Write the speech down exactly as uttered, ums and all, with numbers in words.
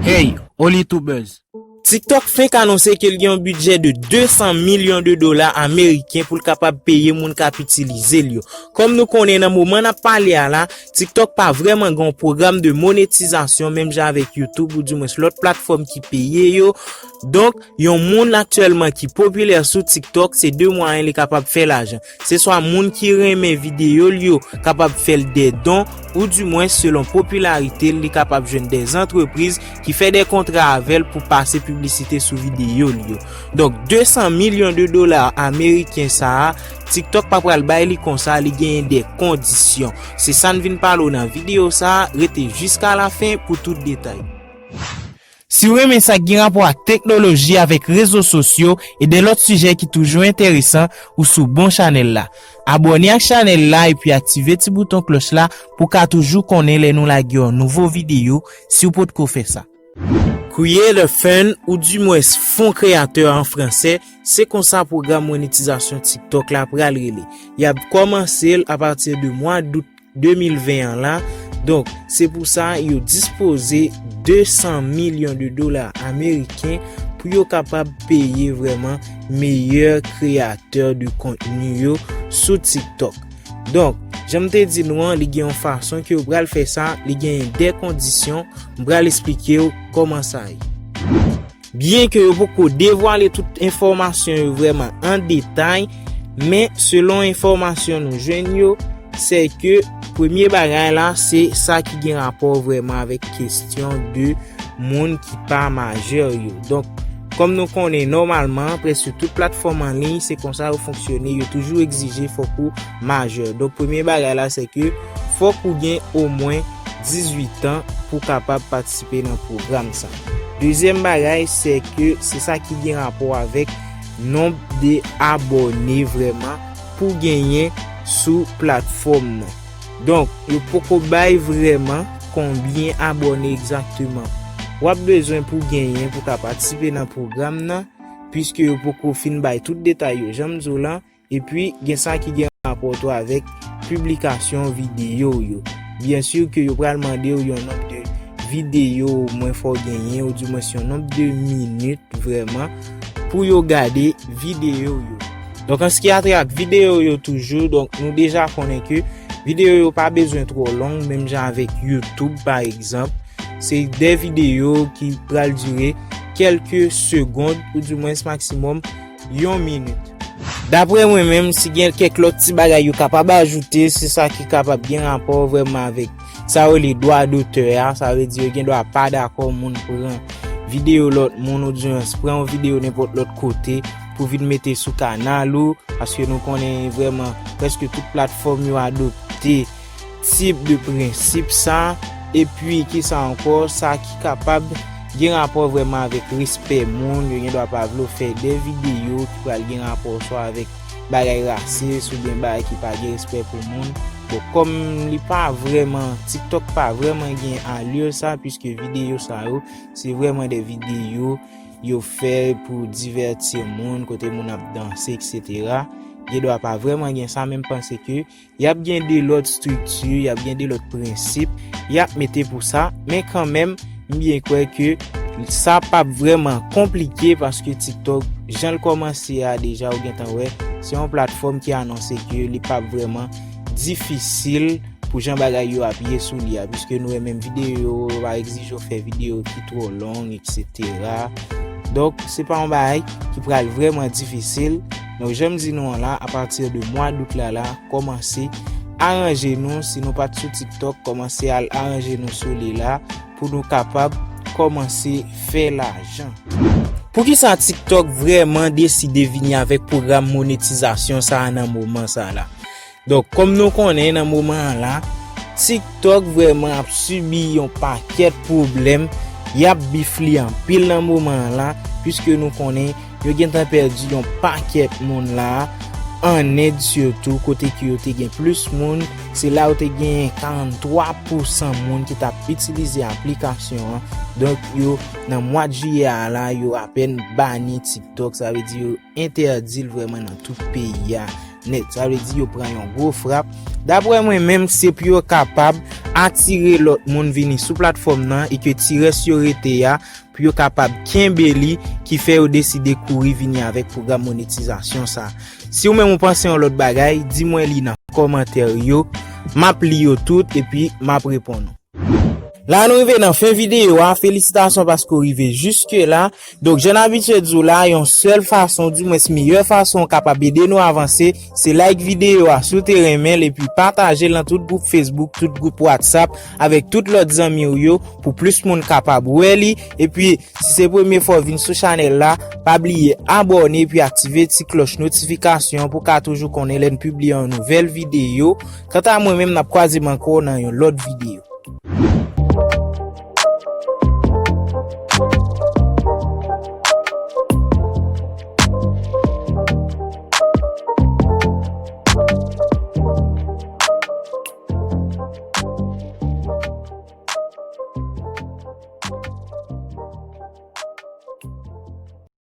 Hey, Oli Tubers! TikTok fenk anonse ke l gen yon bidjè de de san milyon de dola ameriken pou l kapab peye moun k ap itilize l yo. Kòm nou konnen nan moman n ap pale a la, TikTok pa vrèman gen yon pwogram de monetizasyon menm jan avèk YouTube oudimwens lòt platfòm ki peye yo. Donk, yon moun aktyèlman ki popilè sou TikTok, se de mwayen li kapab fè lajan. Se swa moun ki renmen videyo l yo kapab fè l de don, oudimwens selon popilarite l, li kapab jwenn de antrepriz ki fè de kontra avè l pou pase piblisite sou videyo l yo. Donk, de san milyon de dola ameriken sa a, TikTok pa pral bay li konsa, li genyen de kondisyon. Se sa n vin pale w nan videyo sa a, rete jiska lafen pou tout detay. Si w renmen sa k gen rapò ak teknoloji, avèk rezo sosyo e de lòt sijè ki toujou enteresan, ou sou bon chanèl la. Abòne ak chanèl la epi aktive ti bouton klòch la pou w ka toujou konnen lè nou lage yon nouvo videyo, si w potko fè sa. Creator Fund, oudimwens Fon Kreyatè an fransè, se konsa pwogram monetizasyon TikTok la pral rele. Y ap kòmanse l apati de mwa dout de mil ven an la. Donk, se pou sa yo dispoze de san milyon de dola ameriken pou yo kapab peye vrèman meyè kreyatè de kontni yo sou TikTok. Donk, jan m te di nou an, li gen yon fason ke yo pral fè sa, li genyen de kondisyon, m pral esplike w kòman sa ye. Byenke yo poko devwale tout enfòmasyon yo vrèman an detay, men selon enfòmasyon nou jwenn yo, se ke premye bagay la, se sa ki gen rapò vrèman avèk kesyon de moun ki pa majè yo. Donk, kòm nou konnen nòmalman, prèske tout platfòm an liy, se konsa yo fonksyone, yo toujou egzije fòk ou majè. Donk, premye bagay la, se ke fòk ou gen omwen dizuit an pou kapab patisipe nan pwogram sa. Dezyèm bagay, se ke se sa ki gen rapò avèk nonb de abòne vrèman pou genyen sou platfòm nan. Donk, yo poko bay vrèman konbyen abòne egzakteman w ap bezwen pou genyen pou ka patisipe nan pwogram nan, piske yo poko fin bay tout detay yo, jan m di w lan, epi gen sa ki gen rapò tou avèk piblikasyon videyo w yo. Byen si ke yo pral mande w yon nonb de videyo, omwen fò w genyen, oudimwens yon nonb de minit vrèman, pou yo gade videyo w yo. Donk, an se ki a trait ak videyo w yo toujou, donk, nou deja konnen ke videyo w yo pa bezwen twò long, menm jan avèk YouTube, pa egzanp. Se de videyo ki pral dire kèlke segond, oudimwens maksimòm yon minit. Daprè mwen menm, si gen kèk lòt ti bagay yo kapab ajoute, se sa ki kapab gen rapò vrèman avèk sa yo rele dwa dotè a, sa vle di yo gen dwa pa dakò moun pran videyo lòt moun, oudimwens pran yon videyo nenpòt lòt kote pou vin mete sou kanal ou, paske nou konnen vrèman prèske tout platfòm yo adopte tip de prensip sa. Epi, kisa ankò, sa ki kapab gen rapò vrèman avèk respè moun, yo gen dwa pa vle w fè de videyo ki pral gen rapò swa avèk bagay rasis oubyen bagay ki pa gen respè pou moun. Bon, kòm li pa vrèman, TikTok pa vrèman gen alye sa, piske videyo sa yo, se vrèman de videyo yo fè pou divèti moun, kote moun ap danse, etsetera. Gen dwa pa vrèman gen sa, men m panse ke y ap gen de lòt estrikti, y ap gen de lòt prensip, y ap mete pou sa, men kanmenm, m byen kwè ke sa p ap vrèman konplike, paske TikTok, jan l kòmanse a deja, ou gentan wè, se yon platfòm ki anonse ke li p ap vrèman difisil pou jan bagay yo ap ye sou li a, piske nou wè menm videyo yo pa egzije w fè videyo ki twò long, etsetera. Donk, se pa yon bagay ki pral vrèman difisil. Donk, jan m di nou an la, apati de mwa dout la, la, kòmanse aranje nou, si nou pa t sou TikTok, kòmanse al aranje nou sou li la, pou nou kapab kòmanse fè lajan. Poukisa TikTok vrèman deside vini avèk pwogram monetizasyon sa a nan moman sa a la? Donk, kòm nou konnen nan moman an la, TikTok vrèman ap sibi yon pakèt pwoblèm, y ap bif li anpil nan moman an la, piske nou konnen yo gentan pèdi yon pakèt moun la, an End sitou, kote ke yo te gen plis moun, se la yo te gen karannntwa pousan moun ki t ap itilize aplikasyon an. Donk, yo, nan mwa jiyè a la, yo apèn bani TikTok, sa vle di yo entèdi l vrèman nan tout peyi a. nèt. Sa vle di yo pran yon gwo frap. Daprè mwen menm, se pou yo kapab atire lòt moun vini sou platfòm nan e ke ti rès yo rete a, pou yo kapab kenbe li, ki fè yo deside kouri vini avèk pwogram monetizasyon sa. Si w menm ou panse yon lòt bagay, di mwen li nan kòmantè yo. M ap li yo tout epi m ap reponn ou. La nou rive nan fen videyo a. Felisitasyon paske w rive jiske la. Donk, jan n abitye di w la, yon sèl fason, dimwens meyè fason w kapab ede nou avanse, se like videyo a si w te renmen l epi pataje l nan tout gwoup Facebook, tout gwoup WhatsApp avèk tout lòt zanmi w yo pou plis moun kapab wè li. Epi, si se premye fwa w vin sou chanèl la, pa bliye abòne epi aktive ti klòch notifikasyon pou w ka toujou konnen lè n pibliye yon nouvèl videyo. Kanta mwen menm, n ap kwaze m ankò nan yon lòt videyo.